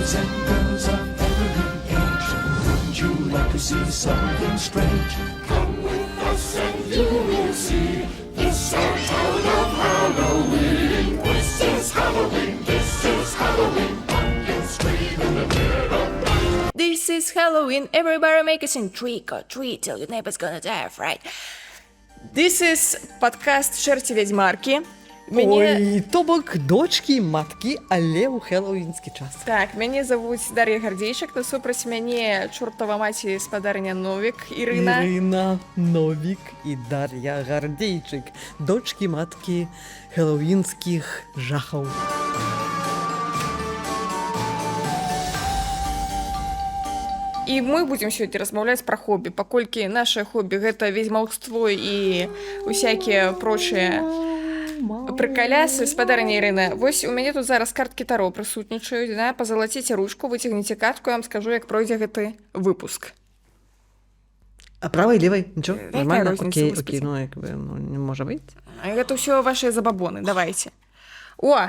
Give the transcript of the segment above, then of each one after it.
Boys and girls of every age, wouldn't you like to see something strange? Come with us and you will see this our town of Halloween. This is Halloween, this is Halloween. Pumpkins scream in the dead of night. This is Halloween, everybody make a scene. Trick or treat till your neighbor's gonna die of fright. This is подкаст «Чэрці вядзьмаркі». Мяне... Ой, то бок дочкі, маткі, але ў хэллоуінскі час. Так, мяне завуць Дар'я Гардзейчык, насупраць мяне чортава маці спадарня Новік Ірына. Ірына Новік і Дар'я Гардзейчык, дочкі маткі хэллоуінскіх жахаў. І мы будзем сёння размаўляць пра хобі, паколькі наше хобі гэта ведзьмаўство і усякія прочыя прыкалясы. Спадарня Ірына, вось у мяне тут зараз карткі таро прысутнічаюць, да? Пазалаціце ручку, выцягніце картку, я вам скажу, як пройдзе гэты выпуск. А правай, левай, нічого, Якая нормально, розніца, окей, господи. окей, ну, як бы, ну, не можа быць. А гэта ўсё вашыя забабоны, давайте. О!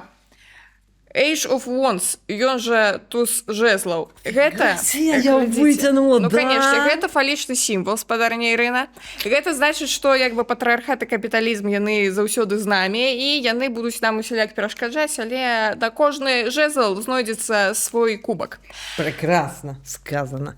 Age of Wands, ён жа туз жезлаў. Гэта Глядзі, я глядзіце. выцягнула, Ну, да. конечно, гэта фалічны сімвал, спадарня Ірына. Гэта значыць, што як бы патрыархат і капіталізм яны заўсёды з намі і яны будуць нам усяляк перашкаджаць, але на кожны жезл знойдзецца свой кубак. Прекрасно сказано.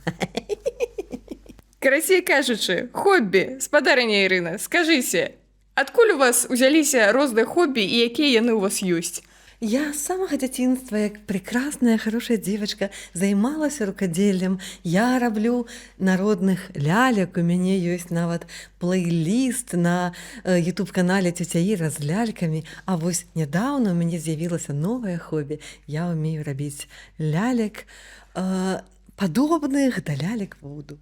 Карацей кажучы, хобі, спадарня Ірына, скажыце, адкуль у вас узяліся розныя хобі і якія яны ў вас ёсць? Я з самага дзяцінства, як прекрасная, хорошая девочка, займалася рукадзеллем. Я раблю народных лялек. У мяне ёсць нават плейліст на YouTube-канале «Тетя Іра з лялькамі». А вось нядаўна у мяне з'явілася новае хобі. Я ўмею рабіць лялек, падобных да лялек вуду.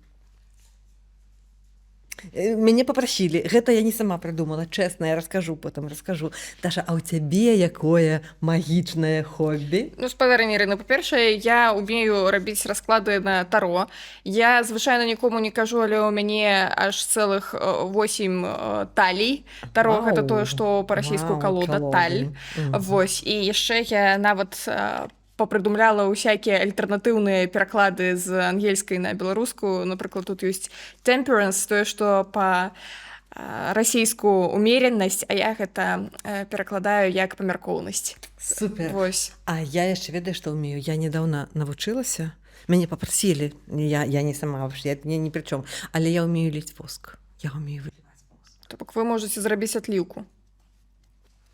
Мяне папрасілі, гэта я не сама прыдумала, чэсна, я раскажу, потым раскажу. Даша, а ў цябе якое магічнае хобі? Ну, спадарня Ірына, па-першае, я умею рабіць расклады на таро. Я, звычайна, нікому не кажу, але ў мяне аж цэлых 8 талій. Таро гэта тое, што па-расійску Вау, калода, калоды. Таль. Вось, і яшчэ я нават папрыдумляла ўсякія альтэрнатыўныя пераклады з ангельскай на беларускую. Напрыклад, тут ёсць temperance, тое, што па расійску умеренность, а я гэта перакладаю як памяркоўнасць. Супер. Вось. А я яшчэ ведаю, што ўмею. Я недавно навучылася. Мяне папрасілі, я не сама вообще, я не пры чом, але я ўмею ліць воск. Я ўмею выліваць воск. То бок вы можете зрабіць атліўку.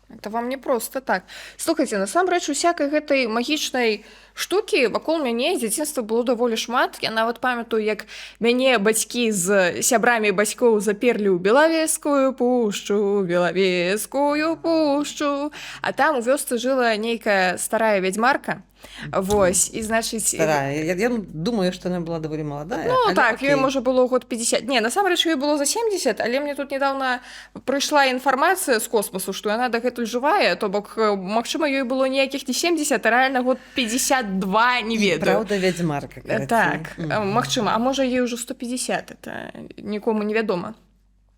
Это вам не просто так. Слухайце, насамрэч усякай гэтай магічнай штукі вакол мяне з дзяцінства было даволі шмат. Я нават памятаю, як мяне бацькі з сябрамі бацькоў заперлі ў Белавескую пушчу, Белавескую пушчу. А там у вёсцы жыла нейкая старая вядзьмарка. Вось, і значыць, Старая. Я думаю, што она была даволі маладая. Ну але так, ёй окей. можа было год 50. Не, насамрэч ёй было за 70, але мне тут недавно прыйшла інфармацыя з космасу, што яна дагэтуль жывая, то бок магчыма, ёй было ніякіх не 70, а рэальна год 52, не І ведаю. Праўда, вядзьмарка, карацей. Так, магчыма, а можа, ёй ўжо 150, это нікому не вядома.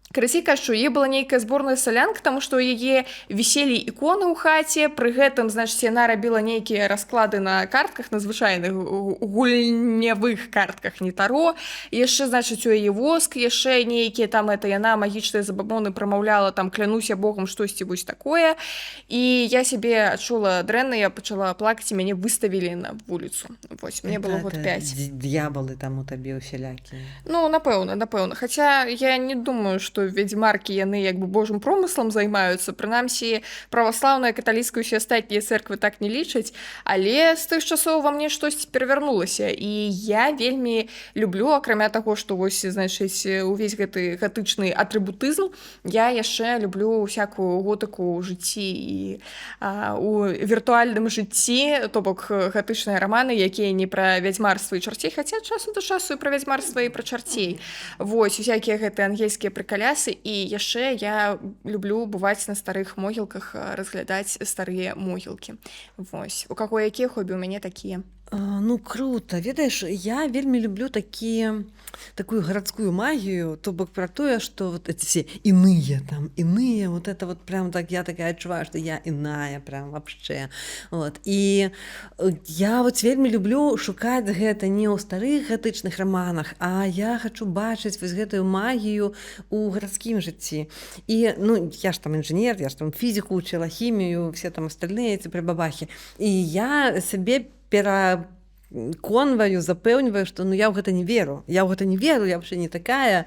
Карацей кажучы, у яе была нейкая зборная салянка, таму што ў яе віселі іконы ў хаце, пры гэтым, значыць, яна рабіла нейкія расклады на картках, на звычайных гульнявых картках, не таро. Яшчэ, значыць, у яе воск, яшчэ нейкія там это яна магічныя забабоны прамаўляла, там клянуся богам, штосьці вось такое. І я сябе адчула дрэнна, я пачала плакаць, і мяне выставілі на вуліцу. Вось, мне было год Это 5. Д'ябалы там у табе усялякія. Ну, напэўна, напэўна. Хаця я не думаю, што ведзьмаркі яны як бы божым промыслам займаюцца. Прынамсі, праваслаўная, каталіцкая, усе астатнія цэрквы так не лічаць. Але з тых часоў ва мне штосьці перавярнулася. І я вельмі люблю, акрамя таго, што вось, значыць, увесь гэты гатычны атрыбутызм, я яшчэ люблю всякую готыку ў жыцці і у віртуальным жыцці, то бок гатычныя раманы, якія не пра вядзьмарства і чарцей, хаця часу да часу і пра вядзьмарства і пра чарцей. Вось, усякія гэтыя ангельскія прыкалясы. І яшчэ я люблю бываць на старых могілках, разглядаць старыя могілкі. Вось. У каго якія хобі, у мяне такія. Ну, круто. Ведаеш, я вельмі люблю такую гарадскую магію, то бок пра тое, что вот эти все иные там, иные, вот это вот прям так, я такая адчуваю, что я иная прям вообще. Вот. І я вот вельмі люблю шукаць гэта не ў старых гатычных раманах, а я хочу бачыць вось гэтую магію у гарадскім жыцці. І, ну, я ж там інжынер, я ж там фізіку учила, хімію, все там остальные эти прибабахи. І я сабе пераконваю, запэўніваю, што, ну, я ў гэта не веру. Я ў гэта не веру, я вообще не такая,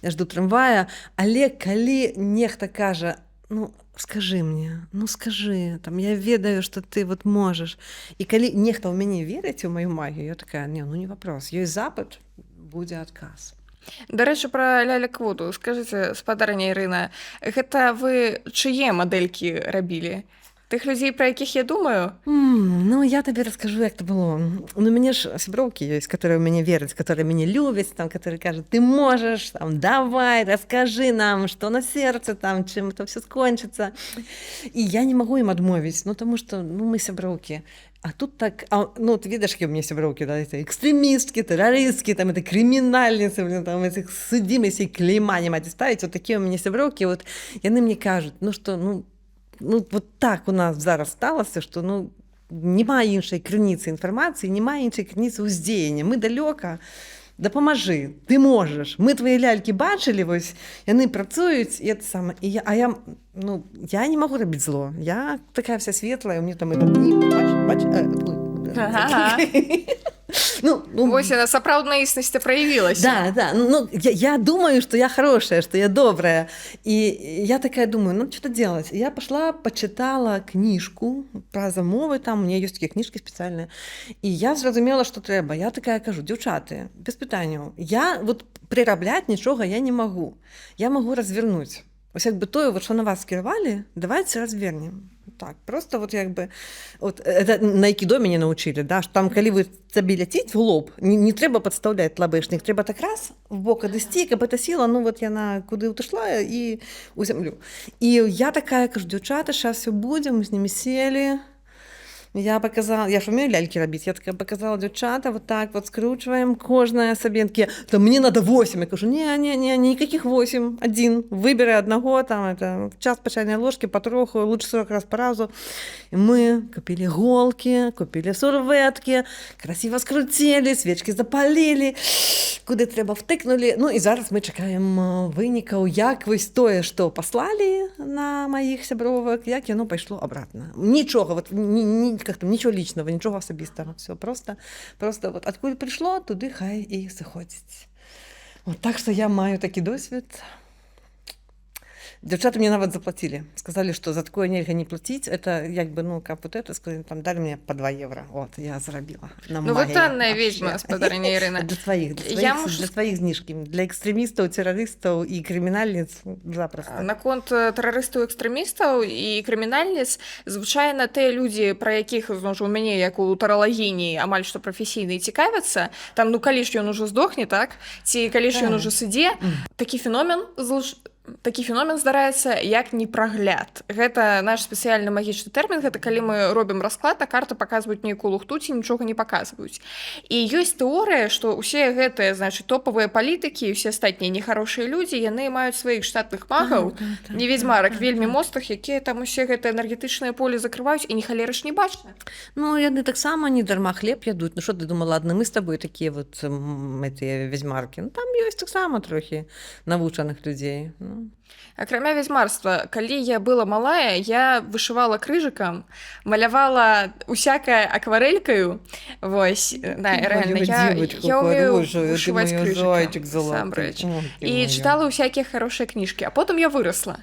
я жду трамвая. Але калі нехта кажа: «Ну, скажи мне, ну скажи, там, я ведаю, что ты вот можешь». І калі нехта ў мяне верыць, у маю магію, я такая: «Не, ну не вопрос, ёсць запыт, будзе адказ». Дарэчы, пра лялек вуду. Скажыце, спадарня Ірына, гэта вы чые мадэлькі рабілі? Тых людзей, пра якіх я думаю? Ну, я табе раскажу, як это было. Ну, у мяне ж сяброўкі ёсць, которые ў мяне вераць, которые мяне любяць, там, которые кажуць: «Ты можаш, там, давай, расскажи нам, что на сердце, там, чым это все скончыцца». І я не магу ім адмовіць, ну, таму что, ну, мы сяброўкі. А тут так, ну, ты ведаеш, якія ў мяне сяброўкі, да, эти экстрэмісткі, тэрарысткі, там, это крымінальніцы, блин, там, этих судимостей клейма няма дзе ставіць, вот такія ў мяне сяброўкі, вот, яны мне кажуць, ну, что, ну, вот так у нас зараз сталася, что, ну, няма іншай крыніцы інфармацыі, няма іншай крыніцы ўздзеяння, мы далёка, дапамажы, ты можаш, мы твае лялькі бачылі, вось, яны працуюць, і это самое, і я, а я, ну, я не магу рабіць зло, я такая вся светлая, у мне там этот ніп, бач, бач, ой, Ну, Вось яна, сапраўдная існасць праявілася. Да, ну, я думаю, что я хорошая, что я добрая. И я такая думаю: ну, что делать? Я пошла, почитала книжку про замовы, там, у меня есть такие книжки специальные. И я зразумела, что трэба. Я такая кажу: «Дзяўчаты, без пытанняў. Я вот прирабляць нічога я не могу. Я могу развернуть. Ось як бы тое, вот, що на вас скіравалі, давайте развернем». Так, просто вот як бы, вот, это на айкідо мяне научили, да, что там, калі вы цабе ляціць в лоб, не трэба подставлять лабэшнік, трэба так раз в бок адысці, каб эта сила, ну вот яна куды ўтышла і у зямлю. І я такая кажу: «Дзяўчата, сейчас все будзе». Мы с ними сели, я показала, я ж умею ляльки рабіць, я такая показала: «Дзяўчата, вот так вот скручиваем кожная сабе». Такія: «Там мне надо 8». Я кажу: «Не, не, не, никаких 8, один, выбери одного, там, это, час по чайной ложке, потроху, лучше 40 раз по разу». И мы купили голки, купили сурветки, красиво скрутили, свечки запалили, куды трэба втыкнули. Ну і зараз мы чакаем вынікаў, як вось тое, што паслалі на маіх сябровак, як яно пайшло обратно. Нічога, вот, ні, как там, ничего личного, нічога асабістага. Все просто вот адкуль прыйшло, туды хай і сыходзіць. Вот, так что я маю такі досвед. Дзяўчаты мне нават заплатили. Сказали, что за такое нельга не платить. Это як бы, ну, как вот это, сказали, там дали мне по 2 евро. Вот, я зарабіла. На Ну, вы магії танная вообще. ведьма, спадарыня Ірына. Для своих, Я мушу для своих зніжкі. Для экстрэмістаў, тэрарыстаў і крымінальніц запросто. Наконт тэрарыстаў, экстрэмістаў і крымінальніц, звычайна тыя людзі, пра якіх, зноў жа, у мяне як у таралагіні амаль што прафесійнай цікавяцца там, ну, калі ж ён ужо здохне, так, ці калі ж ён ужо сыдзе. Такі феномен здараецца, як непрагляд. Гэта наш спецыяльны магічны тэрмін, гэта калі мы робім расклад, а карты паказваюць нейкую лухту ці нічога не паказваюць. І ёсць тэорыя, што ўсе гэтыя, значит, топавыя палітыкі і ўсе астатнія нехарошыя людзі, яны маюць сваіх штатных магаў, не ведзьмарак, вельмі моцных, якія там усе гэтыя энергетычныя полі закрываюць, і ні халеры ж не бачна. Ну, яны таксама не дарма хлеб ядуць. Ну, що ты думала, адны мы з табой такія вот гэтыя вядзьмаркі? Ну, там ёсць таксама трохі навучаных людзей. Ну. Акрамя вядзьмарства, калі я была малая, я вышывала крыжыкам, малявала усякае акварэлькаю. Вось, да, Ты реально, мою девочку я умею хорошую, ты вышываць мой крыжыкам, зайчик золотой. насамрэч. Ой, ты І моя. чытала ўсякія хорошыя кніжкі, а потым я вырасла.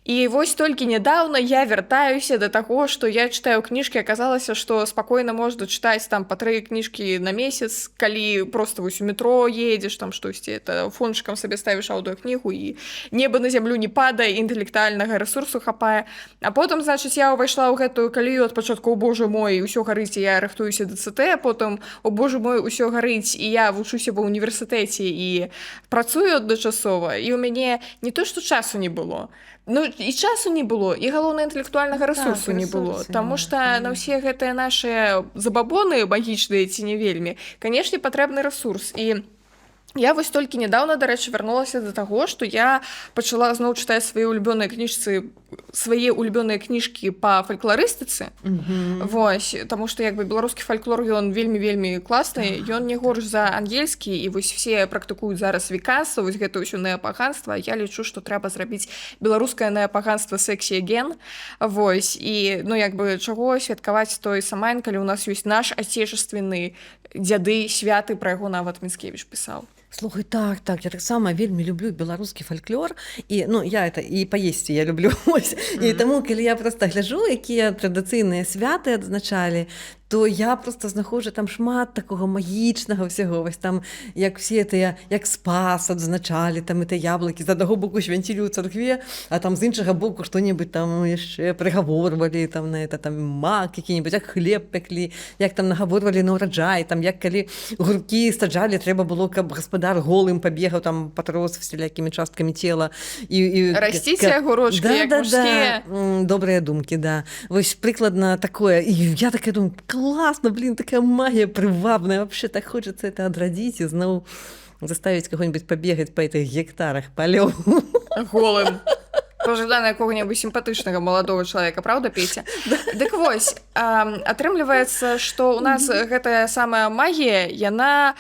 І вось толькі нядаўна я вяртаюся да таго, што я чытаю кніжкі. Аказалася, што спакойна можна чытаць там па тры кніжкі на месяц, калі просто вось у метро едзеш, там штосьці, это, фончыкам сабе ставіш аўдыокнігу, і неба на зямлю не падае, інтэлектуальнага рэсурсу хапае. А потым, значыць, я ўвайшла ў гэтую калію ад пачатку: «О боже мой, усё гарыць, і я рыхтуюся да ЦТ», а потым: «О боже мой, усё гарыць, і я вучуся ва універсітэце і працую адначасова», і ў мяне не то што часу не было. Ну і часу не было, і галоўна, інтэлектуальнага рэсурсу Так, не было, рэсурсу таму няма, што на конечно. ўсе гэтыя нашыя забабоны, магічныя ці не вельмі, канешне, патрэбны рэсурс. І я вось толькі нядаўна, дарэчы, вярнулася да таго, што я пачала зноў чытаць свае улюбёныя кніжцы, свае улюбёныя кніжкі па фалькларыстыцы. Вось, таму што як бы беларускі фальклор, ён вельмі, вельмі класны, ён не горш за ангельскі. І вось все практыкуюць зараз віканства, вось гэта ўсё неапаганства. Я лічу, што трэба зрабіць беларускае неапаганства сексі ген. Вось, і ну як бы чаго святкаваць той Самайн, калі у нас ёсць наш отечественный Дзяды, святы, пра яго нават Міцкевич пісаў. Слухай, так, я таксама вельмі люблю беларускі фальклор, і ну я это і паесці я люблю, ось. І таму, калі я просто гляжу, якія традыцыйныя святы адзначалі, то я просто знаходжу там шмат такога магічнага ўсяго. Вось там як все тыя, як Спас адзначалі, там это яблыкі з аднаго боку свянцілі ў царкве, а там з іншага боку што-небудзь там яшчэ прыгаворвалі там на это, там мак які-небудзь, як хлеб пяклі, як там нагаворвалі на ўраджай, там як калі гуркі саджалі, трэба было, каб гаспадар голым пабегаў там, патрос всялякімі часткамі цела і Расціце агурочкі, як мужскія. Добрыя думкі, да, вось прыкладна такое. І я такая думаю: класна, блин, такая магія прывабная, вообще так хочется это адрадзіць і зноў заставить кого-нибудь побегать по этих гектарах полёў. Голым. Пажадана якога-небудзь сімпатычнага маладога чалавека, праўда, Петя? Дык вось, атрымліваецца, што ў нас гэтая самая магія, яна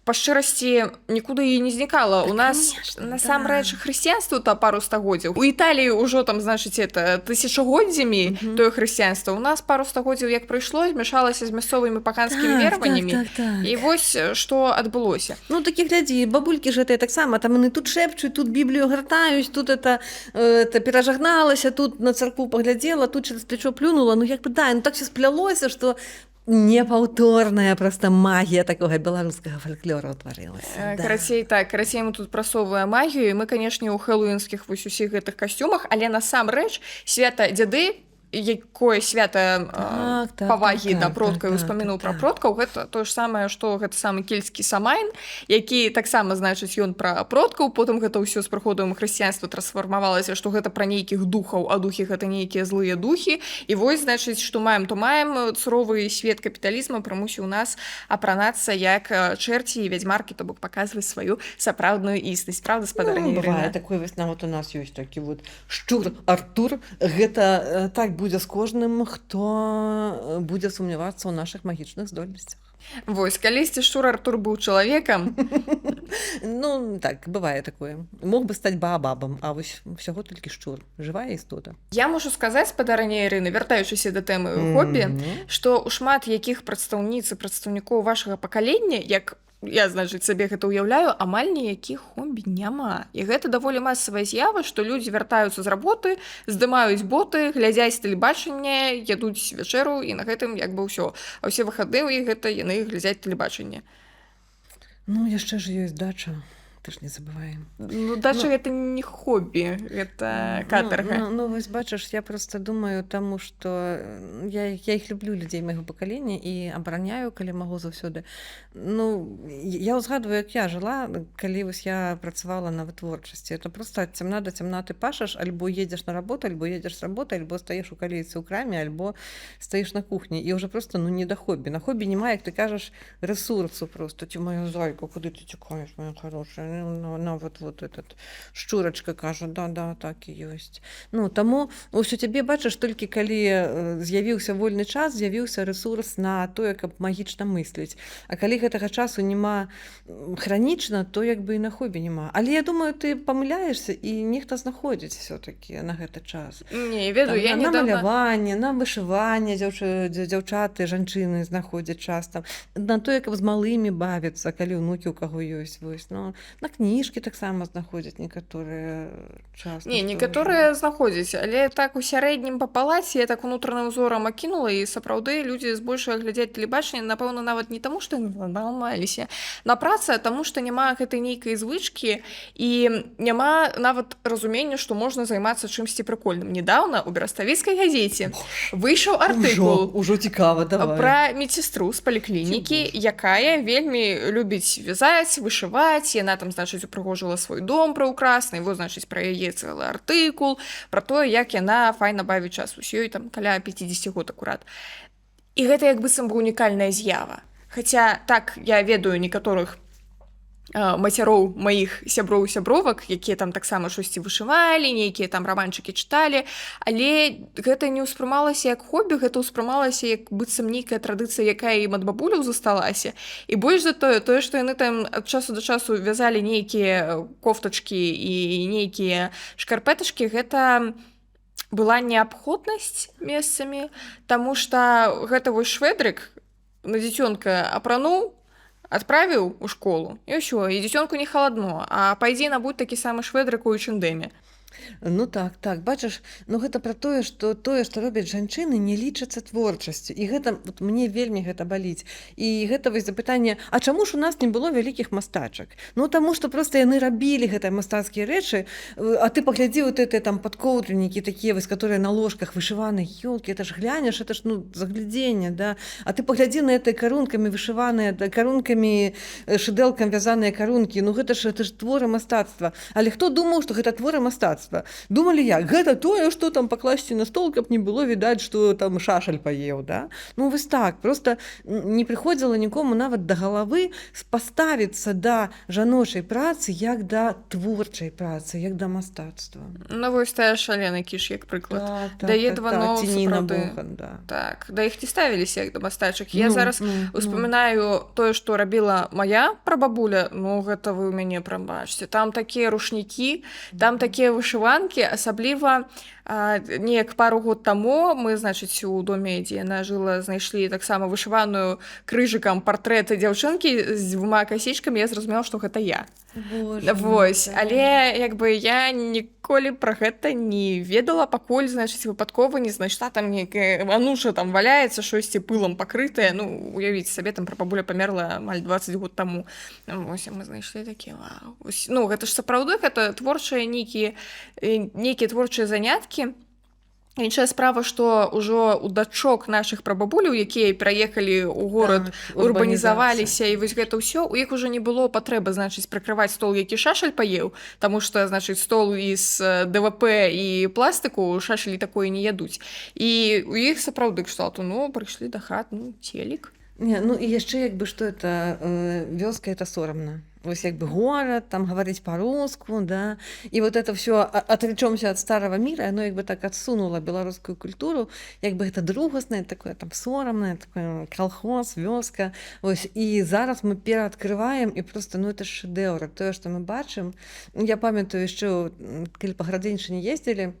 па шчырасці нікуды і не знікала. У нас Конечно, насамрэч хрысціянству то пару стагоддзяў. У Італіі ўжо там, значыць, это тысячагоддзямі тое хрысціянства. У нас пару стагоддзяў як прыйшло, змяшалася з мясцовымі паганскімі вераваннямі. Так. І вось што адбылося. Ну такі глядзі, бабулькі ж гэтыя таксама там яны тут шэпчуць, тут біблію гартаюць, тут это перажагналася, тут на царкву паглядзела, тут через плечо плюнула. Ну як бы да, ну так все сплялося, что непаўторная просто магія такога беларускага фальклора утварылася. Да. Карацей, так, карацей, мы тут прасоўваем магію, і мы, канешне, у хэллоуінскіх вось усіх гэтых касцюмах, але насамрэч свята Дзяды, якое свята павагі да продкаў, успаміну пра продкаў, гэта тое ж самае, што гэты самы кельцкі Самайн, які таксама, значыць, ён пра продкаў. Потым гэта ўсё з прыходам хрысціянства трансфармавалася, што гэта пра нейкіх духаў, а духі гэта нейкія злыя духі. І вось, значыць, што маем, то маем: суровы свет капіталізма прымусіў нас апранацца як чэрці і вядзьмаркі, то бок паказваць сваю сапраўдную існасць, правда, спадарня Ну, бывае Ірына? такое. Вось нават у нас ёсць такі вот шчур Артур. Гэта так будзе з кожным, хто будзе сумнявацца ў нашых магічных здольнасцях. Вось калісьці шчур Артур быў чалавекам. Ну так, бывае такое, мог бы стаць баабабам, а вось усяго толькі шчур, жывая істота. Я мушу сказаць, спадарыня Ірына, вяртаючыся да тэмы хобі, што ў шмат якіх прадстаўніц і прадстаўнікоў вашага пакалення, як я, значыць, сабе гэта ўяўляю, амаль ніякіх хобі няма. І гэта даволі масавая з'ява, што людзі вяртаюцца з работы, здымаюць боты, глядзяць тэлебачанне, ядуць вячэру, і на гэтым як бы ўсё. А ўсе выхадныя ў іх гэта яны глядзяць тэлебачанне. Ну яшчэ ж ёсць дача, ты ж не забываем. Ну дача Ну, гэта не хобі, гэта катарга. Ну, вось бачыш, я просто думаю, таму што я іх люблю, людзей майго пакалення, і абараняю, калі магу, заўсёды. Ну я ўзгадваю, як я жыла, калі вось я працавала на вытворчасці. Это просто ад цямна да цямна ты пашаш, альбо едзеш на работу, альбо едзеш з работы, альбо стаеш у калейцы ў краме, альбо стаіш на кухні. І ўжо просто ну не да хобі. На хобі няма, як ты кажаш, рэсурсу просто. Ці моя зайка, куды ты цікаеш, моя хорошая? Ну, нават вот этот шчурачка кажа: да, да, так і ёсць. Ну таму ось у цябе, бачыш, толькі калі з'явіўся вольны час, з'явіўся рэсурс на тое, каб магічна мысліць. А калі гэтага часу няма хранічна, то як бы і на хобі няма. Але я думаю, ты памыляешся, і нехта знаходзіць все-таки на гэты час. Не ведаю, Там, я на недавно маляванне, на вышыванне дзяўчаты, жанчыны знаходзяць час там на тое, каб з малымі бавіцца, калі ўнукі ў каго ёсць, вось, ну, на кніжкі таксама знаходзяць некаторыя час. Не, на што некаторыя знаходзяць, але так у сярэднім па палаце я так унутраным узорам акінула, і сапраўды людзі збольшага глядзяць тэлебачанне, напэўна, нават не таму, што яны наламаліся на працы, а таму, што няма гэтай нейкай звычкі і няма нават разумення, што можна займацца чымсьці прыкольным. Недавно у бераставіцкай газеце выйшаў артыкул Ужо цікава, давай. пра медсестру з паліклінікі, якая вельмі любіць вязаць, вышываць, яна там там, значыць, упрыгожыла свой дом прыўкрасны, во, значыць, пра яе цэлы артыкул, пра тое, як яна файна бавіць час. Вось ёй там каля 50 год акурат. І гэта як быццам бы унікальная з'ява. Хаця так, я ведаю некаторых мацяроў маіх сяброў, сябровак, якія там таксама штосьці вышывалі, нейкія там раманчыкі чыталі, але гэта не ўспрымалася як хобі, гэта ўспрымалася як быццам нейкая традыцыя, якая ім ад бабуляў засталася. І больш за тое, тое, што яны там ад часу да часу вязалі нейкія кофтачкі і нейкія шкарпэтачкі, гэта была неабходнасць месцамі, таму што гэта вось шведрык на дзіцёнка апрануў, адправіў у школу, і ўсё, і дзіцёнку не халадно. А пайдзі набудь такі самы шведрык у H&M. Ну так, бачыш, ну гэта пра тое, што тое, што робяць жанчыны, не лічацца творчасцю. І гэта вот, мне вельмі гэта баліць. І гэта вось запытанне: а чаму ж у нас не было вялікіх мастачак? Ну таму што просто яны рабілі гэтыя мастацкія рэчы, а ты паглядзі вот это там падкоўдрнікі такія вось, которые на ложках вышываны, ёлки, это ж глянеш, это ж, ну, заглядзенне, да. А ты паглядзі на это карункамі вышываныя, да, карункамі, шыдэлкам вязаныя карункі, ну гэта ж творы мастацтва. Але хто думаў, што гэта творы мастацтва? Думалі як? Гэта тое, што там пакласці на стол, каб не было відаць, што там шашаль паеў, да? Ну вось так, просто не прыходзіла нікому нават да галавы паставіцца да жаночай працы як да творчай працы, як да мастацтва. Ну вось тая шалены кіш як прыклад. Так, Да Едвано, ці Ніна сапраўды. Бохан, да. Так, да іх не ставіліся як да мастачак. Я Ну, зараз ну. успамінаю тое, што рабіла моя прабабуля, ну гэта вы ў мяне прабачце. Там такія рушнікі, там такія вышыванкі, асабліва неяк пару год таму мы, значыць, у доме, дзе яна жыла, знайшлі таксама вышываную крыжыкам партрэты дзяўчынкі з дзвюма касічкамі, я зразумела, што гэта я. Боже Вось, мой, але як бы я ніколі пра гэта не ведала, пакуль, значыць, выпадкова не знайшла, там нейкая ануша там валяецца, штосьці пылам пакрытая. Ну, уявіце сабе, там прабабуля памерла амаль 20 год таму. Вось, а мы знайшлі такі: вау. Вось, ну гэта ж сапраўды гэта творчыя нейкія творчыя заняткі. Іншая справа, што ўжо у дачок нашых прабабуляў, якія пераехалі ў горад, Так, урбанізаваліся, і вось гэта ўсё, у іх уже не было патрэбы, значыць, прыкрываць стол, які шашаль паеў, таму што, значыць, стол з ДВП і пластыку шашалі такое не ядуць. І у іх сапраўды кшталту, ну, прыйшлі да хат, ну, телек. Не, ну і яшчэ як бы што это вёска — это сорамна. Вось як бы горад, там говорить по-руску, да, и вот это все отречемся от старого мира, оно як бы так отсунуло беларускую культуру, як бы это другаснае такое, там сорамнае такое, колхоз, вёска. Вось, і зараз мы перааткрываем, і просто, ну, это ж шэдэўр, тое, што мы бачым. Ну, я памятаю яшчэ, калі па Градзеншчыне ездзілі,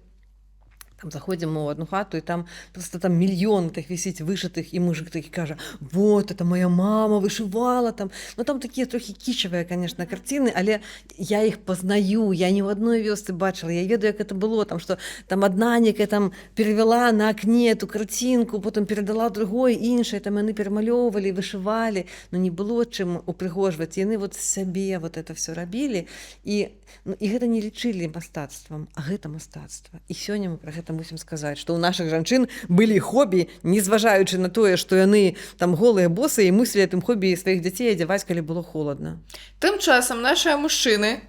там заходзім у одну хату, і там просто там мільён тых вісіць вышытых, і мужик такі кажа: «Вот это моя мама вышывала там». Ну, там такія трохі кічавыя, конечно, карціны, але я іх пазнаю, я не ў адной вёсцы бачыла, я ведаю, як это было там, что там одна некая там перавяла на акне эту карцінку, потым перадала другой, іншай, там яны перамалёўвалі, вышывалі, но не было чым упрыгожваць, яны вот сабе вот это все рабілі, і, ну, і гэта не лічылі мастацтвам, а гэта мастацтва. І сёння мы пра гэта мусім сказаць, што ў нашых жанчын былі хобі, не зважаючы на тое, што яны там голыя, босы, і мусілі тым хобі сваіх дзяцей адзяваць, калі было холодна. Тым часам нашыя мужчыны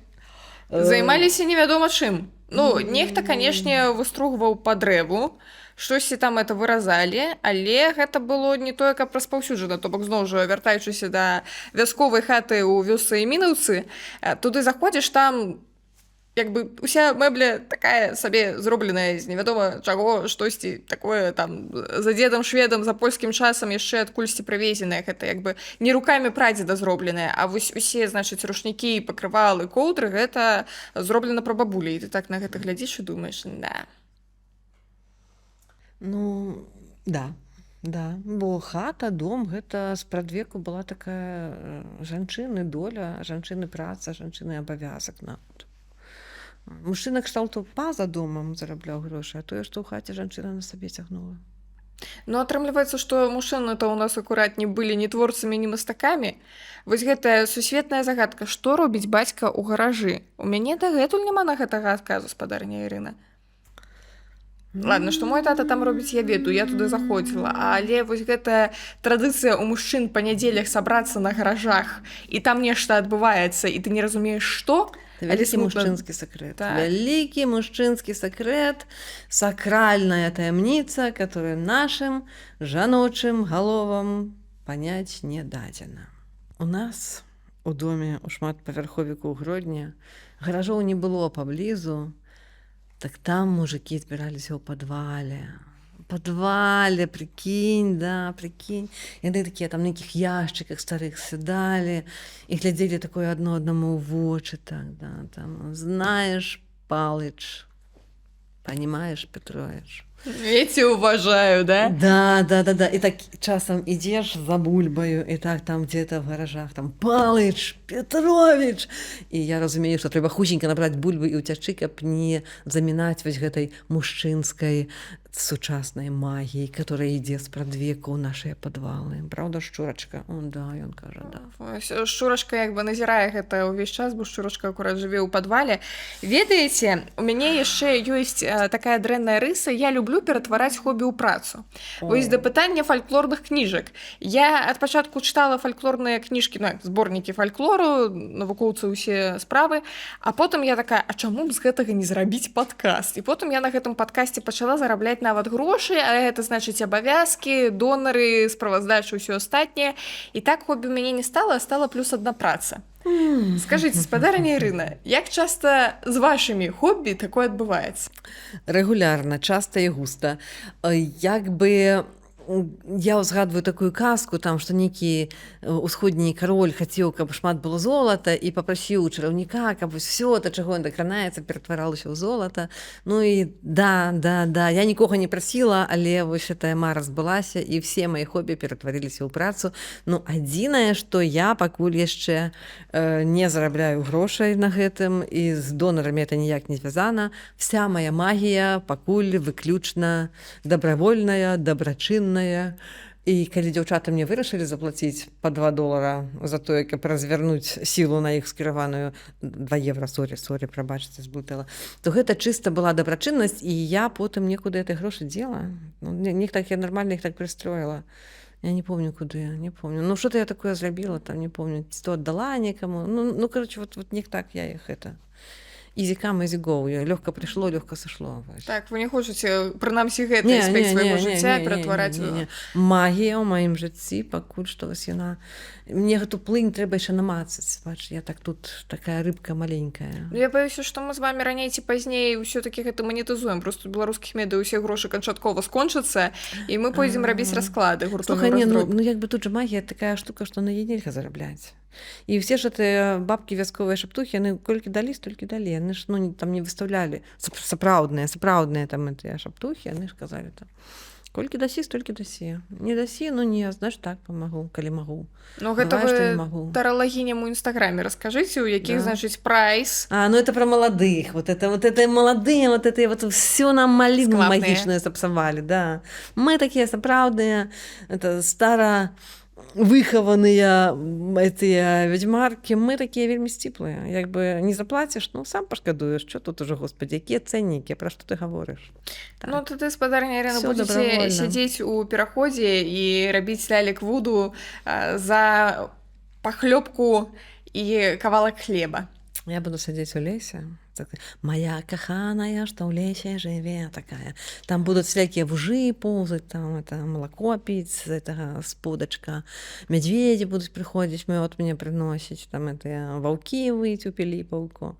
займаліся невядома чым. Ну, нехта, канешне, выстругваў па дрэву, штосьці там это выразалі, але гэта было не тое, каб распаўсюджана. То бок, зноў жа, вяртаючыся да вясковай хаты ў вёсцы Мінаўцы, туды заходзіш, там як бы уся мэбля такая сабе, зробленая з невядома чаго, штосьці такое там за дзедам шведам, за польскім часам яшчэ адкульсьці прывезеная, гэта як бы не рукамі прадзеда зробленая. А вось усе, значыць, рушнікі, пакрывалы, коўдры — гэта зроблена прабабулей. І ты так на гэта глядзіш і думаеш: да. Ну да, бо хата, дом — гэта спрадвеку была такая жанчыны доля, жанчыны праца, жанчыны абавязак нават. Мужчына кшталту па-за домам зарабляў грошы, а тое, што ў хаце, жанчына на сабе цягнула. Ну, атрымліваецца, што мужчыны то ў нас акурат не былі ні творцамі, ні мастакамі. Вось гэтая сусветная загадка: што робіць бацька ў гаражы? У мяне дагэтуль няма на гэтага адказу, спадарня Ірына. Ладно, што мой тата там робіць, я ведаю, я туды заходзіла, але вось гэтая традыцыя у мужчын па нядзелях сабрацца на гаражах, і там нешта адбываецца, і ты не разумееш што. Это але вялікі смутна. мужчынскі сакрэт. Так. Вялікі мужчынскі сакрэт, сакральная таямніца, которую нашим жаночым галовам понять не дадзена. У нас у доме у шматпавярховіку ў Гродні гаражоў не было паблізу, так там мужики збіраліся ў падвале. Падвале, прикинь, да, прикинь. Яны такія там на нейкіх яшчыках старых сядалі і глядзелі такое адно аднаму ў вочы, так, да, там, знаешь, Палыч, понимаешь, Петрович. Эти уважаю, да? Да. И так часам ідзеш за бульбаю, і так там где-то в гаражах там: «Палыч, Петрович!» І я разумею, што трэба хутенька набраць бульбы і ўцячы, каб не замінаць вось гэтай мужчынскай сучаснай магіі, которая ідзе спрадвеку ў нашыя падвалы. Праўда, шчурачка? Он, да, ён кажа, да. Вось, шчурачка як бы назірае гэта ўвесь час, бо шчурачка акурат жыве ў падвале. Ведаеце, у мяне яшчэ ёсць такая дрэнная рыса: я люблю ператвараць хобі ў працу. Вось да пытання фальклорных кніжак. Я ад пачатку чытала фальклорныя кніжкі, ну, як зборнікі фальклору, навукоўцы, усе справы, а потым я такая: «А чаму б з гэтага не зрабіць падкаст?» І потым я на гэтым падкасці пачала зарабляць нават грошы, а гэта значыць абавязкі, донары, справаздачу, ўсё астатняе. І так хобі у мяне не стала, а стала плюс адна праца. Скажыце, спадарыня Ірына, як часта з вашымі хобі такое адбываецца? Рэгулярна, часта і густа. Як бы я ўзгадваю такую казку там, што нейкі усходні кароль хацеў, каб шмат было золата, і папрасіў у чараўніка, каб вось всё, да чаго ён дакранаецца, ператваралася ў золата. Ну і да, я нікога не прасіла, але вось гэтая мара збылася, і все мои хобі ператварыліся ў працу. Ну, адзінае, што я пакуль яшчэ не зарабляю грошай на гэтым, і з донарамі это ніяк не звязана. Вся моя магія пакуль выключна добравольная, дабрачынная. І калі дзяўчаты мне вырашылі заплаціць по 2 долара за тое, каб развярнуць сілу на іх скіраваную, 2 евро, сорі, сорі, прабачце, зблытала, то гэта чыста была дабрачыннасць, і я потым некуды этой грошы дзела. Ну, нех так я нормально іх так прыстроіла. Я не помню куды, не помню. Ну, что-то я такое зрабіла, там, не помню, ці то аддала некаму. Ну, короче, вот нех так я іх это. Easy come, easy go. Лёгка прыйшло, лёгка сышло. Вось. Так, вы не хочаце прынамсі гэты аспект свайго жыцця ператвараць не, не. Магія ў маім жыцці пакуль што вось яна, мне гэту плынь трэба яшчэ намацаць. Бач, я так тут такая рыбка маленькая. Ну, я баюся, што мы з вами раней ці пазней ўсё-такі гэта манетызуем. Просто беларускіх медыа ўсе грошы канчаткова скончацца, і мы пойдзем рабіць расклады гуртовы. Слухай, не, ну як бы тут же магія такая штука, што на яе нельга зарабляць. І все ж гэтыя бабкі вясковыя шаптухі, яны колькі далі, столькі далі. Яны ж, ну, там не выставлялі сапраўдныя там гэтыя шаптухі, яны ж казалі там: «Колькі дасі, столькі дасі. Не дасі, ну не, знаешь, так памагу, калі магу». Ну, гэта Бывае, што вы не магу. таралагіням у інстаграме раскажыце, у якіх значыць, прайс. А, ну это про молодых. Вот это молодые, вот это вот все нам малину Складные. магічную сапсавалі, да. Мы такие сапраўдныя, это стара выхаваныя гэтыя ведзьмаркі, мы такія вельмі сціплыя. Як бы не заплаціш, ну сам пашкадуеш, что тут уже, господи, якія цэннікі, пра што ты гаворыш? Так. Ну, тады, спадарня Ірына, Всё будзеце добровольно. сядзець у пераходзе і рабіць лялек вуду за пахлёбку і кавалак хлеба. Я буду сядзець у лесе. Так, моя каханая, што ў лесе жыве, такая. Там будуць всякие вужы ползать, там это, молоко пить з этого сподачка. Медведи будуць прыходзіць, мёд мне прыносіць, там это, ваўкі выйць у Піліпаўку.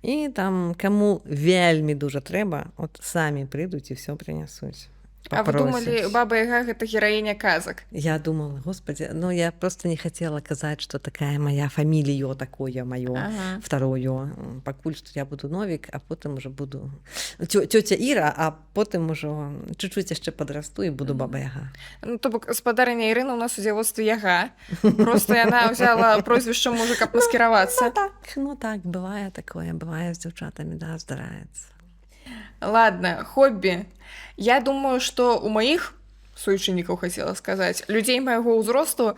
І там каму вельмі дужа трэба, от самі прыйдуць і все прынясуць. А вы думалі, Папросяць. Баба Яга гэта гераіня казак? Я думала, господи, ну я просто не хотела казаць, что такая моя фамилия, такое маё второе. Пакуль што я буду Новік, а потым уже буду тётя Іра, а потым ужо чуть-чуть яшчэ падрасту і буду Баба Яга. Ну, то бок спадарыня Ірына у нас у дзявоцтве Яга. Просто яна ўзяла прозвішча мужа, каб маскіравацца. Ну так, бывае такое, бывае з дзяўчатамі, да, здараецца. Ладно, хобі. Я думаю, што у маіх суайчыннікаў, хацела сказаць, людзей майго ўзросту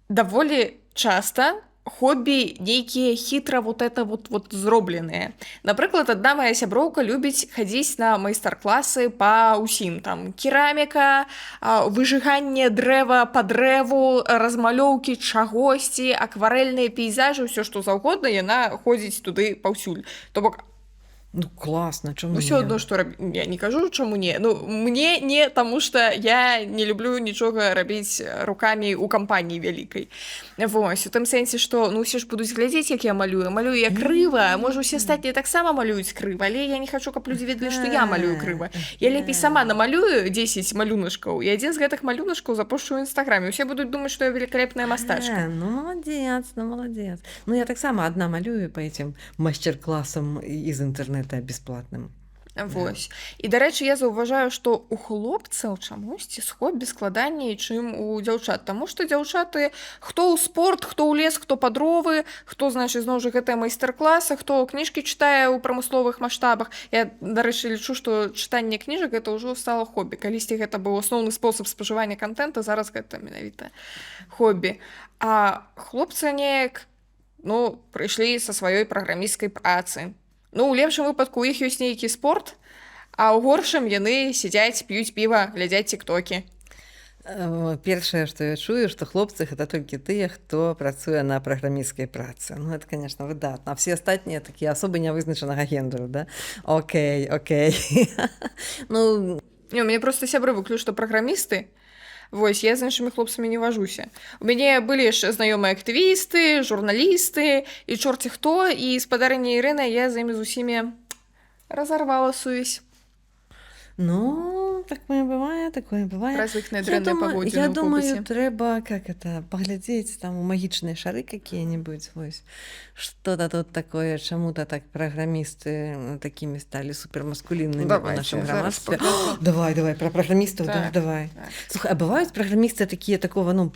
даволі часта Хобі нейкія хітра вот это вот зробленыя. Напрыклад, адна моя сяброўка любіць хадзіць на майстар-класы па ўсім там: кераміка, выжыганне дрэва па дрэву, размалёўкі чагосьці, акварэльныя пейзажы, ўсё што заўгодна, яна ходзіць туды паўсюль. То бок Ну класна, чаму ўсё не? адно што раб... Я не кажу, чаму не. Ну, мне не, таму што я не люблю нічога рабіць рукамі ў кампаніі вялікай. Вось у тым сэнсе, што ну усе ж будуць глядзець, як я малюю. Малюю я крыва, можа, усе астатнія таксама малююць крыва, але я не хачу, каб людзі ведалі, што я малюю крыва. Я лепей сама намалюю 10 малюначкаў і адзін з гэтых малюначкаў запошчу ў інстаграме, усе будуць думаць, што я великолепная мастачка. Ну молодец, ну молодец. Ну, я таксама одна малюю по этим мастер-классам из интернета бесплатным. Вось. І, дарэчы, я заўважаю, што у хлопцаў чамусьці з хобі складаней, чым у дзяўчат. Таму што дзяўчаты хто ў спорт, хто ў лес, хто па дровы, хто, значыць, зноў жа гэтыя майстар-класы, хто кніжкі чытае ў прамысловых маштабах. Я, дарэчы, лічу, што чытанне кніжак гэта ўжо стала хобі. Калісьці гэта быў асноўны спосаб спажывання кантэнта, зараз гэта менавіта хобі. А хлопцы неяк, ну, прыйшлі са сваёй праграмісцкай працы. Ну, у лепшым выпадку у іх ёсць нейкі спорт, а ў горшым яны сядзяць, п'юць піва, глядзяць тыктокі. Першае, што я чую, што хлопцы гэта толькі тыя, хто працуе на праграмісцкай працы. Ну, это, конечно, выдатна. А все астатнія такія асобы нявызначанага гендеру, да? Окей. Ну, Не, у мяне просто сябры выключна праграмісты. Вось, я з іншымі хлопцамі не важуся. У мяне былі яшчэ знаёмыя актывісты, журналісты і чорці хто, і, спадарыня Ірына, я з імі з усімі разарвала сувязь. Ну, такое бывае, такое бывае. Праз іхныя Я дрэнныя думаю, паводзіны я ў думаю, побыце. трэба, как это, паглядзець там у магічныя шары какие-нибудь, вось. Что-то тут такое, чаму-то так праграмісты такімі сталі супермаскуліннымі ў Давайте, нашым зараз грамадстве. пакажу. Давай, давай, про праграмістаў, да, Так, давай. так. Слухай, а бываюць праграмісты такія такого, ну,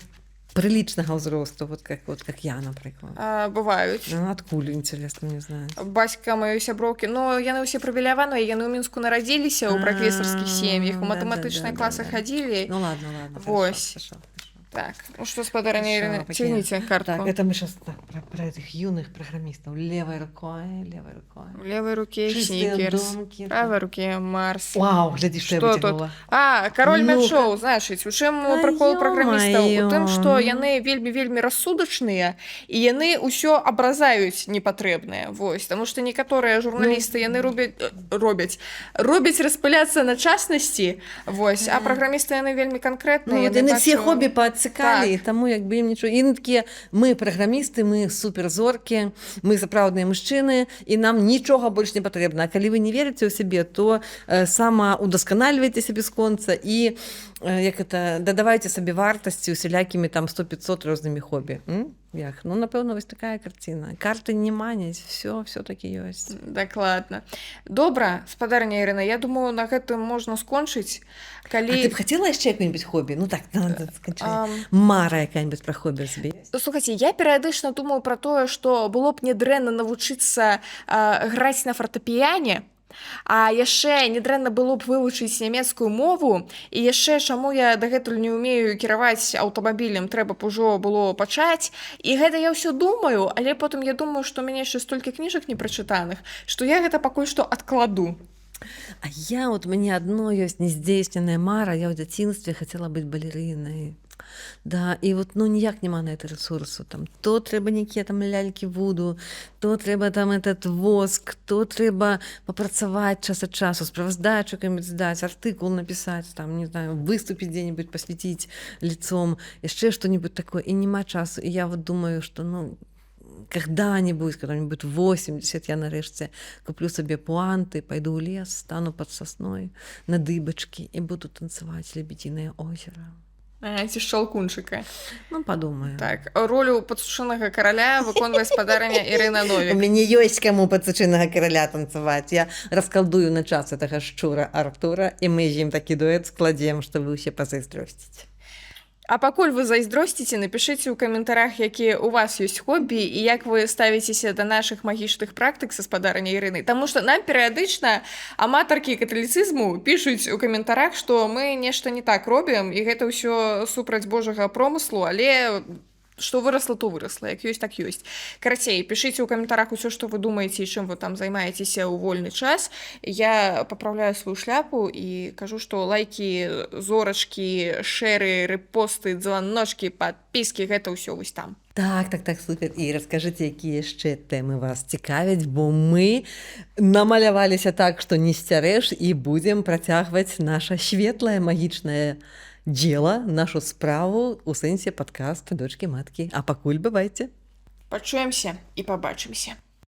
приличного ўзросту, вот как я, напрыклад? А, бываюць. Ну, адкуль, интересно, не знаю. Бацька маёй сяброўкі, но яны ўсе прывіляваныя, яны ў Мінску нарадзіліся ў прафесарскіх сем'ях, у матэматычныя класы хадзілі. Ну ладно, ладно. Вось. Хорошо, хорошо. Так, ну что, спадарыня Хорошо, Ірына, пакінь. цягніце картку. Так, это мы сейчас так, про этих юных программистов. Левой рукой, левой рукой. В левой руке Чистые сникерс, думки. в правой руке Марс. Вау, гляди, что я Что тут? вытянула. А, король Ну-ка. мячоў, значыць, у чым А прыкол праграмістаў? У тым, што ё-моё. яны вельмі вельмі рассудачныя і яны ўсё абразаюць непатрэбнае. Вось, таму што некаторыя журналісты яны робяць распыляцца на частнасці, вось, а праграмісты яны вельмі канкрэтныя. Ну, вот яны все бачу- хобі паадсекалі, Так. і таму як бы ім нічого. І яны такія, мы праграмісты, мы суперзоркі, мы сапраўдныя мужчыны, і нам нічога больш не патрэбна. А калі вы не верыце ў сябе, то самаўдасканальвайцеся бясконца і як это, дадавайце сабе вартасці усялякімі там 100-500 рознымі хобі. М? Як? Ну, напэўна, вось такая карціна. Карты не маняць, все такі ёсць. Дакладна. Добра, спадарыня Ірына, я думаю, на гэтым можна скончыць. Калі А ты б хацела яшчэ какое-нибудь хобі? Ну так, надо скончаць. Мара якая-нибудь пра хобі себе ёсць? Слухайце, я перыядычна думаю пра тое, што было б нядрэнна навучыцца граць на фартэпіяне, а яшчэ нядрэнна было б вывучыць нямецкую мову, і яшчэ, чаму я дагэтуль не ўмею кіраваць аўтамабілем, трэба б ужо было пачаць. І гэта я ўсё думаю, але потым я думаю, што ў мяне яшчэ столькі кніжак непрачытаных, што я гэта пакуль што адкладу. А я вот, у мяне адно ёсць нездзейсненая мара, я ў дзяцінстве хацела быць балерынай. Да, і вот, ну, ніяк няма на это ресурсу. Там то трэба нейкія там лялькі вуду, то трэба там этот воск, то трэба папрацаваць час ад часу, справаздачу какую-нибудь здаць, артыкул напісаць, там, не знаю, выступіць где-нибудь, посветить лицом, яшчэ что-нибудь такое, і няма часу. І я вот думаю, что, ну, когда-нибудь, когда мне будет 80, я нарэшце куплю сабе пуанты, пойду ў лес, стану под сосной на дыбачкі і буду танцевать «Лебединое озеро». А, ці «Шчалкунчыка». Ну, подумаю. Так, ролю падсушанага караля выконвае спадарыня Ірына У Новік. мяне ёсць каму падсучынага караля танцаваць. Я раскалдую на час гэтага шчура Артура, і мы з ім такі дуэт складзем, што вы ўсе пазайздросціце. А пакуль вы зайздросціце, напішыце ў каментарах, якія у вас ёсць хобі і як вы ставіцеся да нашых магічных практык са спадарыняй Ірынай. Таму што нам перыядычна аматаркі каталіцызму пішуць у каментарах, што мы нешта не так робім і гэта ўсё супраць божага промыслу, але Што вырасла, то вырасла, як ёсць, так ёсць. Карацей, пішыце ў каментарах усё, што вы думаеце і чым вы там займаецеся ў вольны час. Я папраўляю сваю шляпу і кажу, што лайкі, зорачкі, шэры, рэпосты, званочкі, падпіскі — гэта ўсё вось там. Так, супер. І раскажыце, якія яшчэ тэмы вас цікавяць, бо мы намаляваліся так, што не сцярэш, і будзем працягваць наша светлае магічнае дзела, нашу справу у сэнсе падкаст «Дочкі маткі». А пакуль бывайце. Пачуемся і пабачымся.